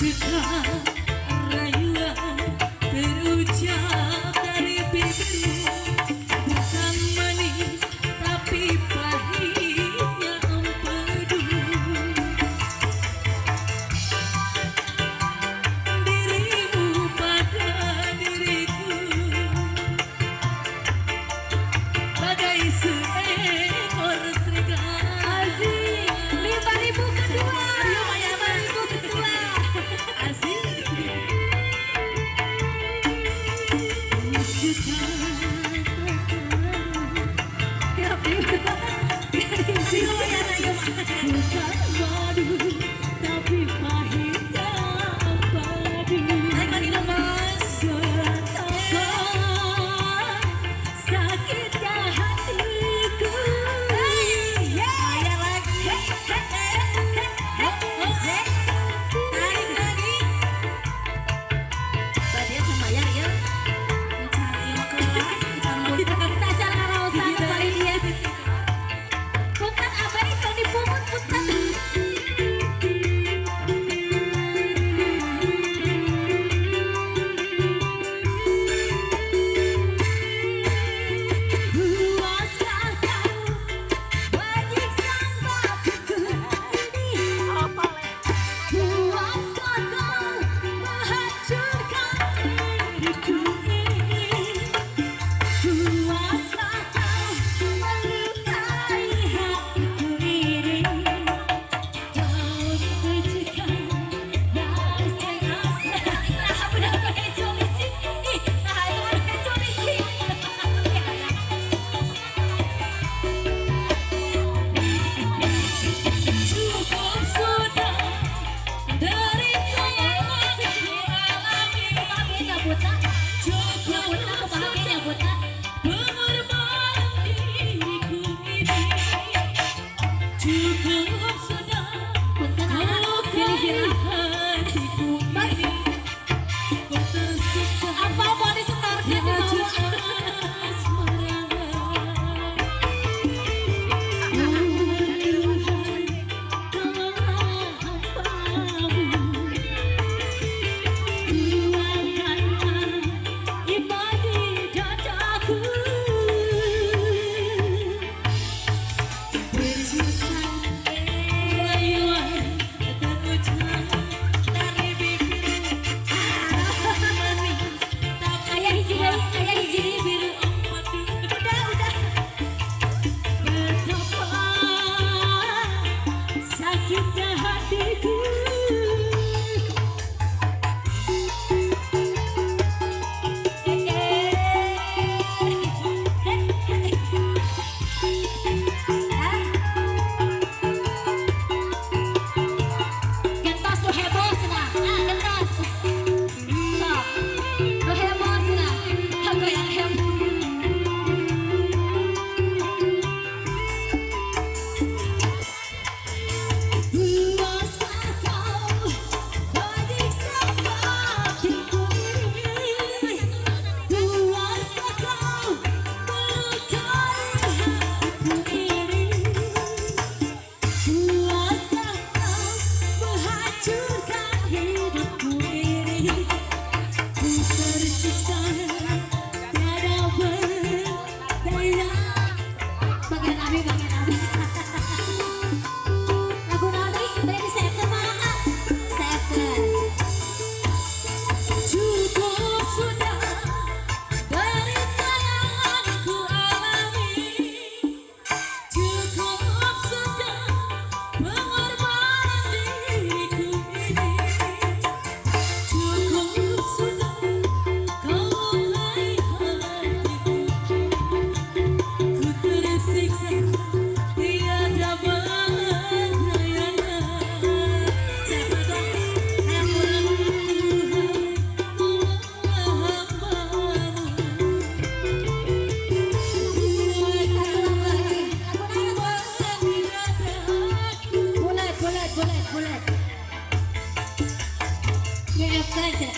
Percikan rayuan terucap dari bibirmu, bukan manis tapi pahitnya empedu. Dirimu pada diriku bagai seekor serigala. Asik. 5.000 kedua. Ayo, Maya. 5.000 kedua. Asik. Juta. Tiap Bukan madu tapi pahitnya empedu. Naik lagi dong, Mas. Betapa sakitnya hatiku. Bayar lagi. Tarik lagi. Badia can bayar ya. Punten acara karaosan kembali dia. Punten abah, tong dipungut, punten. Puaskah kau menyiksa batinku ini? Puaskah kau menghancurkan diriku ini? Puaskah kau melukai hatiku ini? Kau percikan dan Nah, budak hejo licin. Ih, nah itu mah hejo licin. Cukup sudah derita yang ku alami. Kumaha ge nyabutna? Cukup Nyabutna kumaha ge sudah nyabutna? pengorbanan diriku ini. Cukup sudah Punten kau anak, lukai pilih-pilih. Hatiku ini. Ku tersiksa Apa mau disetorkeun di racun bawah? Asmara. Oh Tuhan, tolonglah hambamu. Kuatkanlah iman di dadaku. Percikan rayuan terucap dari bibirmu, manis tapi Aya hiji deui, aya hiji deui. Bibir empedu. Udah. Betapa sakitnya hatiku. Eh, eh. Ah. Gentos nu heboh cenah. Ah, gentos. Sok. Nu heboh cenah. Goyang heboh. Puaskah kau menyiksa batinku ini? Puaskah kau melukai hatiku ini? Puaskah kau menghancurkan hidupku ini? Ku tersiksa tiada berdaya. Bagian abi, bagian abi. Lagu naon deui? Bade di-save mah, Kak? Save. Cukup sudah derita yang ku alami. Cukup sudah pengorbanan diriku ini. Cukup sudah kau lukai hatiku. Ku tersiksa tiada berdayanya. Siapa dong? Hayang pulang. Tuhan, tolonglah hambamu. Satu lagu lagi. Lagu naon atuh? Kuatkan di dadaku. Bulat, bulat, bulat, bulat. Nyeepkeun cenah.